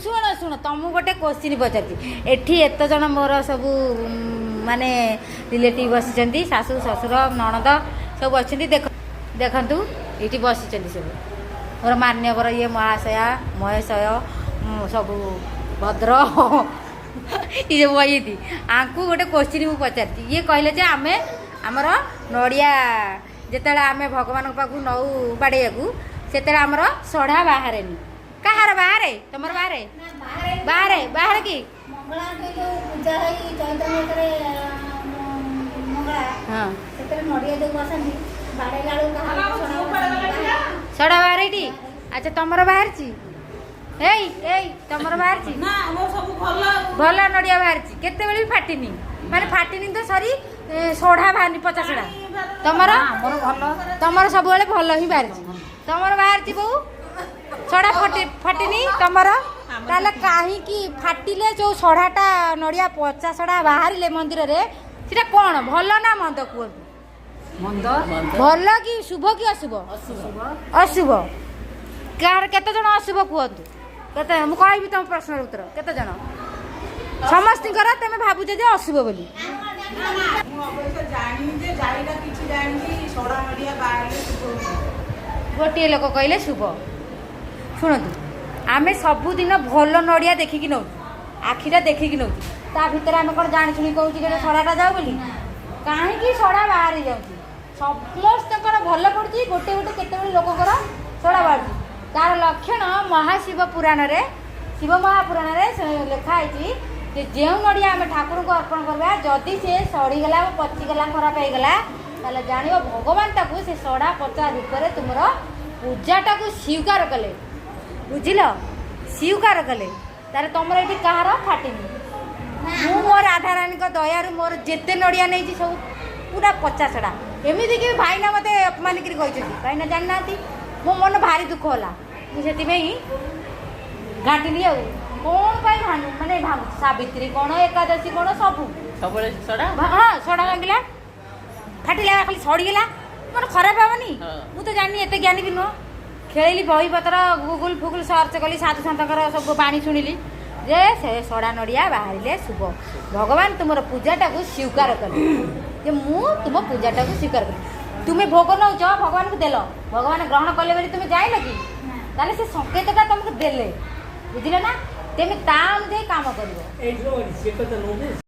ଶୁଣ ଶୁଣ, ତମକୁ ଗୋଟେ କୋଶ୍ଚିନ୍ ପଚାରୁଛି। ଏଠି ଏତେ ଜଣ ମୋର ସବୁ ମାନେ ରିଲେଟିଭ୍ ବସିଛନ୍ତି, ଶାଶୁ, ଶ୍ୱଶୁର, ନଣନ୍ଦ ସବୁ ଅଛନ୍ତି। ଦେଖ, ଦେଖନ୍ତୁ, ଏଇଠି ବସିଛନ୍ତି ସବୁ ମୋର ମାନ୍ୟବର ଇଏ ମହାଶୟା, ମହେଶୟ, ସବୁ ଭଦ୍ର ଇଏ ସବୁ ବସିଛନ୍ତି। ଆଙ୍କୁ ଗୋଟେ କୋଶ୍ଚିନ୍ ମୁଁ ପଚାରିଛି। ଇଏ କହିଲେ ଯେ ଆମେ ଆମର ନଡ଼ିଆ ଯେତେବେଳେ ଆମେ ଭଗବାନଙ୍କ ପାଖକୁ ନଉ ବାଡ଼େଇବାକୁ, ସେତେବେଳେ ଆମର ସଢ଼ା ବାହାରେନି। କାହାର ବାହାରେ? ତମର ବାହାରେ? ବାହାରେ, ବାହାରେ କି? ମଙ୍ଗଳାଙ୍କ ଯୋଉ ପୂଜା ହେଇ ଚୈତ୍ର ମାସରେ ମଙ୍ଗଳା, ସେଥିରେ ନଡ଼ିଆ ଯୋଉ ବସନ୍ତି, ବାଡ଼େଇଲା ବେଳକୁ କାହାର ସଢ଼ା। ସଢ଼ା ବାହାରେ ଏଇଠି। ଆଚ୍ଛା, ତମର ବାହାରିଛି? ଏଇ ଏଇ, ତମର ବାହାରିଛି? ନା, ଆମର ସବୁ ଭଲ। ଭଲ ନଡ଼ିଆ ବାହାରିଛି, କେତେବେଳେ ବି ଫାଟିନି, ମାନେ ଫାଟିନି ତ, ସରି, ସଢ଼ା ବାହାରିନି, ପଚା ସଢ଼ା। ତମର? ଆମର ଭଲ। ତମର ସବୁବେଳେ ଭଲ ହିଁ ବାହାରିଛି। ତମର ବାହାରିଛି ବୋଉ? ସଢ଼ା ଫାଟିନି ତମର? ତାହେଲେ କାହିଁକି ଫାଟିଲେ ଯୋଉ ସଢ଼ାଟା, ନଡ଼ିଆ ପଚା ସଢ଼ା ବାହାରିଲେ ମନ୍ଦିରରେ, ସେଟା କ'ଣ ଭଲ ନା ମନ୍ଦ କୁହନ୍ତୁ? ମନ୍ଦ। ଭଲ କି ଶୁଭ କି ଅଶୁଭ? ଅଶୁଭ। କାହାର କେତେ ଜଣ ଅଶୁଭ କୁହନ୍ତୁ? କେତେ? ମୁଁ କହିବି ତମ ପ୍ରଶ୍ନର ଉତ୍ତର। କେତେ ଜଣ? ସମସ୍ତଙ୍କର ତମେ ଭାବୁଛ ଯେ ଅଶୁଭ ବୋଲି? ମୁଁ ଅବଶ୍ୟ ଜାଣିନି ଯେ ଜାଇଟା କିଛି ଜାଣିଛି, ସଡ଼ା ନଡ଼ିଆ ବାହାରିଲେ ଶୁଭ ହୁଏ। ଗୋଟିଏ ଲୋକ କହିଲେ ଶୁଭ। ଶୁଣନ୍ତୁ, ଆମେ ସବୁଦିନ ଭଲ ନଡ଼ିଆ ଦେଖିକି ନେଉଛୁ, ଆଖିଟା ଦେଖିକି ନେଉଛୁ। ତା ଭିତରେ ଆମେ କ'ଣ ଜାଣି ଶୁଣି କହୁଛୁ ଯେ ସଢ଼ାଟା ଯାଉ ବୋଲି? କାହିଁକି ସଢ଼ା ବାହାରି ଯାଉଛି? ସମସ୍ତଙ୍କର ଭଲ ପଡ଼ୁଛି, ଗୋଟେ ଗୋଟେ କେତେବେଳେ ଲୋକଙ୍କର ସଢ଼ା ବାହାରୁଛି। ତାର ଲକ୍ଷଣ ମହାଶିବ ପୁରାଣରେ, ଶିବ ମହାପୁରାଣରେ ସେ ଲେଖା ହେଇଛି ଯେ ଯେଉଁ ନଡ଼ିଆ ଆମେ ଠାକୁରଙ୍କୁ ଅର୍ପଣ କରିବା, ଯଦି ସେ ସଢ଼ିଗଲା, ପଚିଗଲା, ଖରାପ ହେଇଗଲା, ତାହେଲେ ଜାଣିବ ଭଗବାନ ତାକୁ ସେ ସଢ଼ା ପଚା ରୂପରେ ତୁମର ପୂଜାଟାକୁ ସ୍ୱୀକାର କଲେ। ବୁଝିଲ? ସ୍ୱୀକାର କଲେ। ତାହେଲେ ତମର ଏଠି କାହାର ଫାଟିନି। ମୁଁ ମୋ ରାଧାରାଣୀଙ୍କ ଦୟାରୁ ମୋର ଯେତେ ନଡ଼ିଆ ନେଇଛି, ସବୁ ପୁରା ପଚା ସଢ଼ା। ଏମିତିକି ଭାଇନା ମୋତେ ଅପମାନ କରି କହିଛନ୍ତି, ଭାଇନା ଜାଣିନାହାନ୍ତି। ମୋ ମନ ଭାରି ଦୁଃଖ ହେଲା। ମୁଁ ସେଥିପାଇଁ ଘାଣ୍ଟିଲି। ଆଉ କ'ଣ ପାଇଁ ଭାଙ୍ଗୁ, ମାନେ ଭାଙ୍ଗୁଛି? ସାବିତ୍ରୀ କ'ଣ, ଏକାଦଶୀ କ'ଣ, ସବୁ ସବୁବେଳେ ସଡ଼ା। ହଁ, ସଢ଼ା ଭାଙ୍ଗିଲା, ଫାଟିଲା, ଖାଲି ସଡ଼ିଗଲା। ମୋର ଖରାପ ହେବନି? ମୁଁ ତ ଜାଣିନି, ଏତେ ଜ୍ଞାନୀ ବି ନୁହଁ। ଖେଳିଲି ବହିପତ୍ର, ଗୁଗୁଲ ଫୁଗୁଲ ସର୍ଚ୍ଚ କଲି, ସାଧୁ ସନ୍ତଙ୍କର ସବୁ ବାଣୀ ଶୁଣିଲି ଯେ ସେ ସଢ଼ା ନଡ଼ିଆ ବାହାରିଲେ ଶୁଭ, ଭଗବାନ ତୁମର ପୂଜାଟାକୁ ସ୍ୱୀକାର କଲେ ଯେ ମୁଁ ତୁମ ପୂଜାଟାକୁ ସ୍ୱୀକାର କଲି। ତୁମେ ଭୋଗ ନେଉଛ, ଭଗବାନଙ୍କୁ ଦେଲ, ଭଗବାନ ଗ୍ରହଣ କଲେ ବୋଲି ତୁମେ ଜାଣିଲ କି? ତାହେଲେ ସେ ସଂକେତଟା ତମକୁ ଦେଲେ, ବୁଝିଲେ ନା? ତେମେ ତା ଅନୁଯାୟୀ କାମ କରିବ। ଏଇଠି ସେ କଥା ନୁହେଁ।